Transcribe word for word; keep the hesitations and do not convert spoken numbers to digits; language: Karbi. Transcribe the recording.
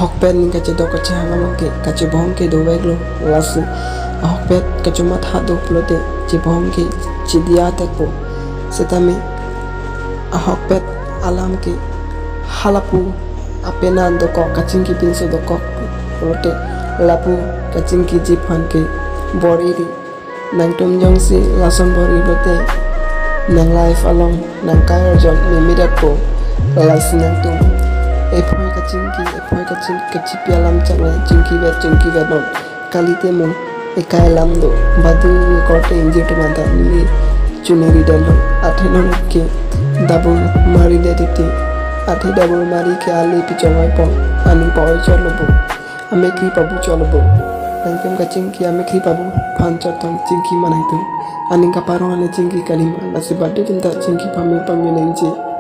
Ahokpet ning kachedok kachehang alam ke kachebohong ke doveklo. Lasi ahokpet kachomatha do pulote chebohong ke chidi-a tekpo. Setame ahokpet alam ke halapu apenan dokok, kachingki pinso dokok pulote lapu kachingkiji aphan ke bor-iri. Nangtum jongsi lason bor-i pulote nang life along nangkai arjon meme detpo. Lasi nangtum ephoi kachingki, ephoi kachingki kachipi alam chakle chingkivet chingkivet non. Kalite mo ekai alam do, badu korte ingjir atum anta neli chuniri detlo. Athe non ke dabur mari det titi. Athe dabur mari ke ale pichong oipon, aning pa-oi chotlo bo, amekkri pabu chotlo bo. Nangtum kachingki amekkri pabu aphan chot tang chingki ma nangtum. Aning kaparong ale chingki kalima, lasi badu atum ta chingki pame pame nangji.